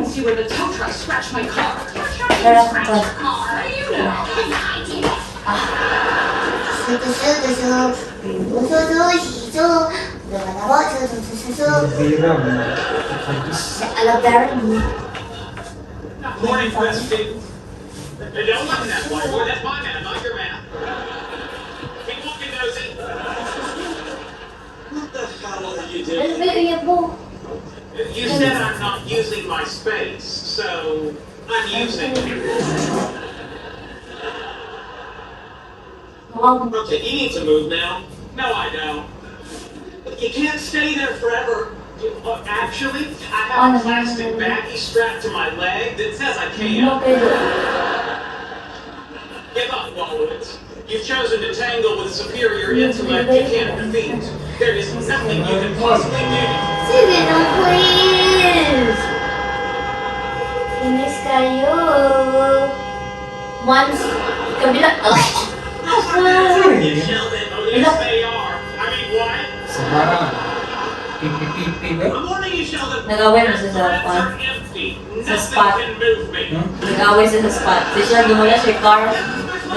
See where the tow truck scratched my car. Tow truck Tara, didn't scratch your car. How do you know? I did it. Aloe vera. Aloe vera me. Morning, best students. Don't look at that whiteboard. That's my math, not your math. Keep looking, Nosy. What the hell are you Ano doing? ba yung iyab mo? You said I'm not using my space, so I'm using it. Mukhang Okay, you need to move now. No, I don't. You can't stay there forever. Actually, I have a Oh, plastic no. baggie strapped to my leg that says I no can. kayo. Give up, Wolowitz. You've chosen to tangle with superior intellect you can't defeat. There is nothing you can possibly do. Sige na, please! Inis kayo. Once, kabila. Sheldon, oh yes they are. I mean, what? Sa barang. Pipi-pipi ba? I'm warning you, Sheldon. Nag-away na siya sa Threats kwan. are empty. Sa Nothing spot. can move me. Hmm? Nag-away siya sa spot. Si Sheldon, wala siya car.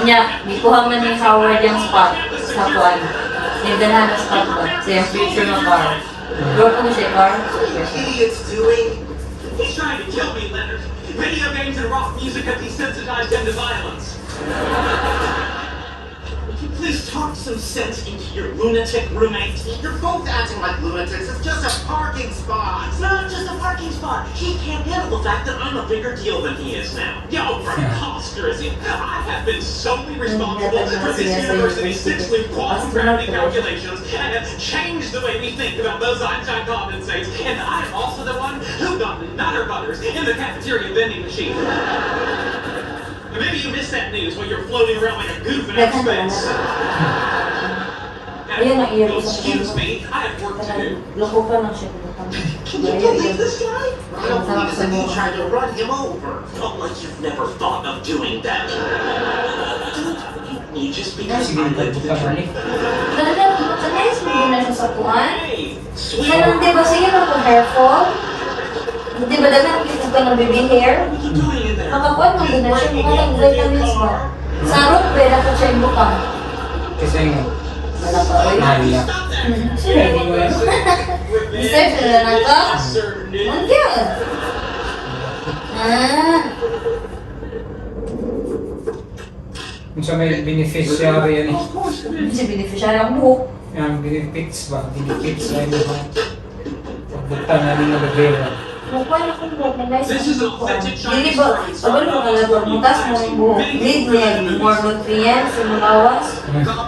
Nya, gikuha man ni Howard yung spot sa kwan. Nagdalhan na spot ba? Sa yung future na car. Bro ko siya car. What are you idiots doing? He's trying to kill me, Leonard. Video games and rock music have desensitized him to violence. Would you please talk some sense into your lunatic roommate? You're both acting like lunatics. It's just a parking spot. It's not just a parking spot. He can't handle the fact that I'm a bigger deal than he is now. Yo, preposterous. I have been solely responsible for this university's six-loop quantum gravity calculations and have changed the way we think about those Einstein condensates. And I'm also the one who got Nutter Butters in the cafeteria vending machine. And maybe you missed that news while you're floating around like a goof in outer space. Ayun ang iyo sa Excuse me, I have work to do. Loko pa lang siya. Can you believe this guy? I don't believe it that you tried to run him over. Not like you've never thought of doing that. Don't hate me just because Sige, I lived the butang dream. ani. Talaga, makanais mo na siya sa kuan. Hey, sweet. Kanang di ba sige na kung hair fall? Di ba daghan kita ka ng baby hair? What are you doing in there? Makakuan man gud na siya, mukha lang vitamins ba? Sarot pera ko siya ibukang. Kasi nga. Wala pa oy. Hala. Stop that. Hindi mo yan. Mister, sila na ka? Ang cute. Ah, Kung sa may beneficiary yan eh. si beneficiary ang buhok. Yung benefits ba? Benefits ay mga pagbutan namin ng aloe vera. Mukha na kong buhok na nice. This is an authentic Dili Chinese ba, drawing pag mo ka na butas mo ang buhok. Need niya more nutrients sa mga lawas.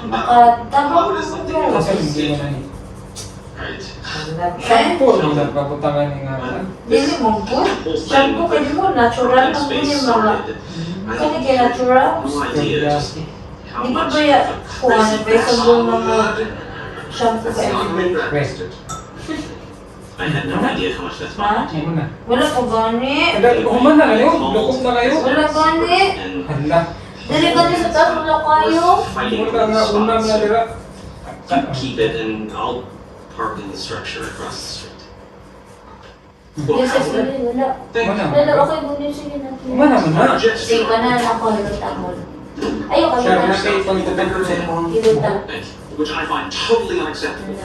Makatabang mo ang buhok. Kasi hindi mo na eh. Right. Shampoo lang sa pagbutangan ni nga. Dili mo po. Shampoo kay mo, natural ang po yung mga. Kani kay natural. No idea just how Di ba much ba ya, kuha na ba sa buong mga shampoo That's kay not Wait. I had no idea how much that's Ha? Ano na? Wala ko gani. Ala, human na kayo? Lukop na kayo? Wala gani. And Hala. Dili gani sa taas, wala kayo. fighting Wala nga, for unang na spots. dira. You keep it and I'll park in the structure across the street. Well, Yes, wala, wala. thank Wala. Wala, okay, muna sige natin. Human na man na. Sige, wala na ako, hiluta mo. Ayaw, kami Siya, na. wala kayo pagbutan sa imong Hiluta. Thank you. Which I find totally unacceptable.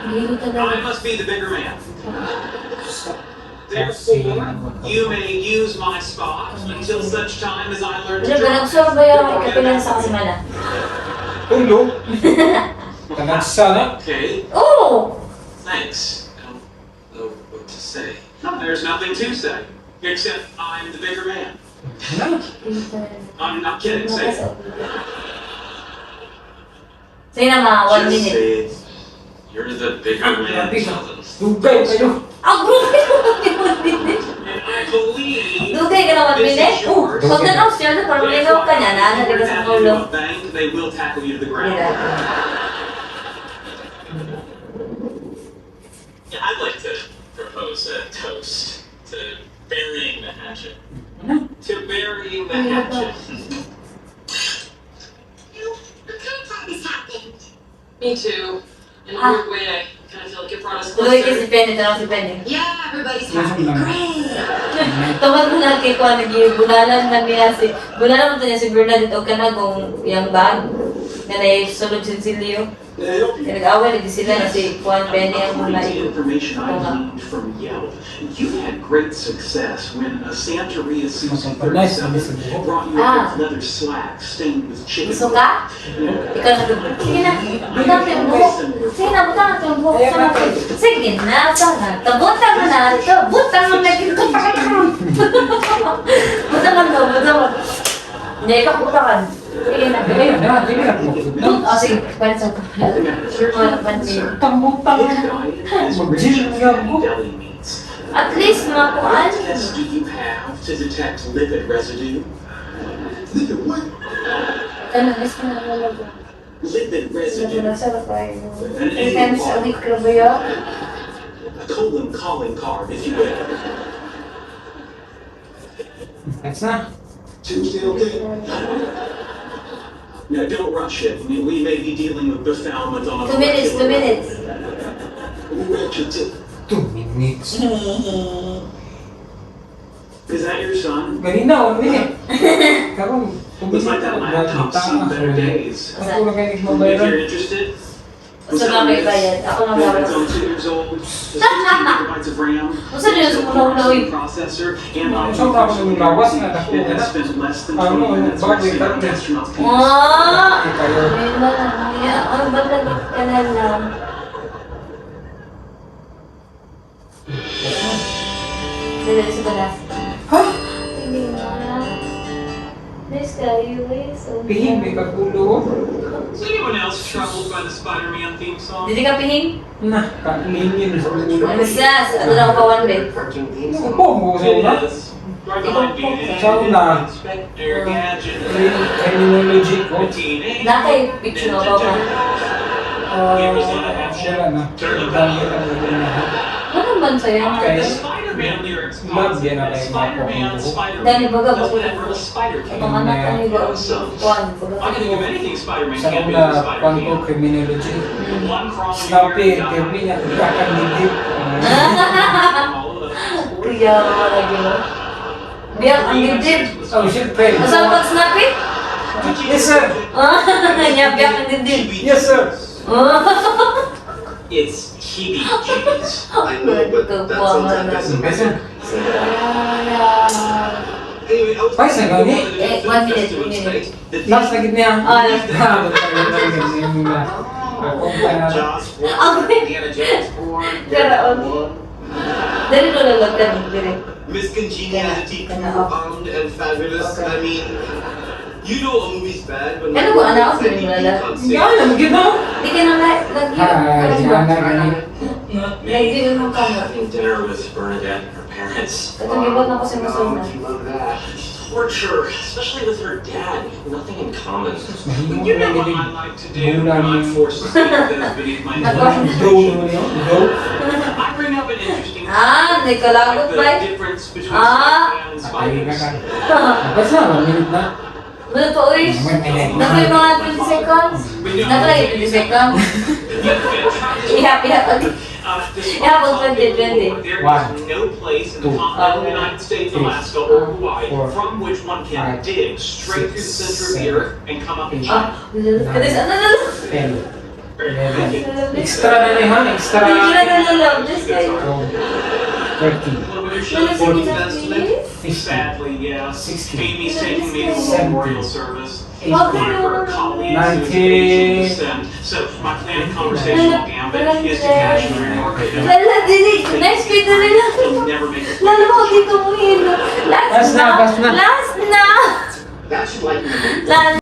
Hiluta na. I must be the bigger man. Therefore, you may use my spot until such time as I learn to Wala ba, drive. nagsorba yung ikapilan sa kasimana? Tulo. Tanagsa na. Okay, Oh! thanks. I don't know what to say. There's nothing to say, except I'm the bigger man. Hala. I'm not kidding, say it. Sige na mga one Just minute. say it. You're the bigger man, Grabe. Sheldon. Dugay kayo. Ang grabe mo 1 minute. And I believe Dugay ka na 1 this minute? is yours. Oh, pag tanaw siya na, parang ligaw ka niya, na, If you naligas that ang into ulo. a bank, they will tackle you to the ground. Yeah. Yeah, I'd like to propose a toast to burying the hatchet. Ano? To burying the hatchet. I'm kind of glad this happened. Me too. In a Ah. weird way, I kind of feel like it brought us Tuloy closer. kay si Penny, tanong si Penny. Yeah, everybody. Everybody's happy. Great. Tungod mo na kay kuan, nagibunalan na niya si bunalan mo to niya si Bernadette og kanagong iyang bag nga nay sulod sinsilyo. Can I help you? Kaya nag-away lagi sila na si Juan Benny ang According mga to information I Oo nga. gleaned from Yelp, you had great success when a Santeria Susie Nice, 37 nice sa buhok. brought you a Ah. pair of leather slacks stained with chicken. Gusto ka? Ikaw na. Sige na, butang to yung buhok. Sige na, butang na to yung buhok. Ayan na. Sige na, butang na. To, butang mo na to. Butang mo na dito. Butang mo to, butang mo. Hindi, ikaw butangan. Sige na. Dili na, dili na po. Oh, sige. Pwede sa Here's Butang butang. His diet is rich Mag-gym in nga fatty ko. deli meats. At least mga kuan. What test do you have to detect lipid residue? Lipid what? Ano, gusto na nalago. Lipid residue. Nasa tayo. An Three times a annual week ra ba yun? A colon calling card, if you will. Next na. Tuesday, okay? Now, don't rush it. I mean, we may be dealing with befoulment on a 2 minutes, 2 molecular minutes. level. Wretched tip. 2 minutes. Is that your son? Ganina, 1 minute. Karon, Looks like that laptop's seen better days. Ako lang kayo If nagmabayran. you're interested, Usa na may bayad. Ako na It's bawas. only 2 years old, the 16 gigabytes of RAM, Usa na yung sumulaw the processor, and Unsa pa ako nung lawas nga dako It na. has spent less than Ano, 20 minutes bakit resting on karon? astronaut's penis. Ah! Ay, kayo. Ayun na lang. Ang balagot ka na lang. Dali sa balas. Ha? Hindi na. Nice kayo eh. So, Pihing may kagulo. Is anyone else troubled by the Spider-Man theme song? Dili ka pihing? Na, kalingin sa ulo. Basta, ano lang ako pa 1 minute. Cartoon theme song. Upo mo sa una. It is. Right behind me. Sa una. Inspector Gadget. Criminology ko. A teenage Nakay picture na ba ba? Ah, wala na. Dami ang ulo na. Ano man sa'yo? Kay The Spider-Man lyrics Love yan na kayo Spider-Man, makuha. Spider-Man. Dali, baga, That's whenever a spider came. Itong anak ano ba? Kuan. Baga. I can think of anything Spider-Man Sa can't be una, the Spider pang ko can. criminology. One crawling Snappy, here, interview niya, kakandidip. all of those. Kaya lagi mo. Biyak ang dibdib. Oh, siyempre. Asa pag snappy? Yes, sir. Ah, nya biyak ang dibdib. Yes, sir. Ah. It's heebie-jeebies. I know, but that sounds like Besa. Anyway, I was Ay, sa gani. Eh, 1 minute, 1 minute. Last na gid niya. Ah, last. Ha, Ako pa na. Josh Bourne, Okay. Indiana Jones Bourne, Karaon. Dali ko lang ka diri. Miss Congeniality, Kana- cool, armed, and fabulous. Okay. I mean, you know a movie's bad when Ano ba, anak? Sandy Wala. Beat on Nga na, magid na. Di ka na lagi. Hi, Jana, gani. Lagi yung kamo. Having dinner with Bernadette and her parents. Katong gibot na ko sa musol na. You love that. Torture, especially with her dad. Nothing in common. Mahimo You na know what gid. I like to do when I'm forced to speak those beneath my Go no niyo. Go. I bring up an interesting Ah, nagkalagot like ba? the difference between Ah. Spider-Man and Ay, spiders. ka. Basta, 1 minute na. Wala pa, uy. 1 minute. Nakoy mga 20 seconds. Nakoy 20 seconds. Ihap, ihap. Despite Yeah, well, popular 20, lore, there One, is no place in the two, continental three, United States, Alaska, or Hawaii four, from which one can five, dig straight through the six, center of the seven, earth and come up in eight. China. Ah, katis, ano na lang? 10, 11. Extra na ni ha, extra. Hindi na na lang. Just like, 12, 13, wala sige na, please. 15, Sadly, yes. 16, Amy's taking me to a 17, memorial service. 18, One of her colleagues who is of Asian descent. So my planned conversational gambit is to casually remark that Lala, dili. Nice kay dili lang. he'll never make it. Lalo ko dito mo hilo. Last Last na, na. last na. Last na. That should lighten the mood. Last.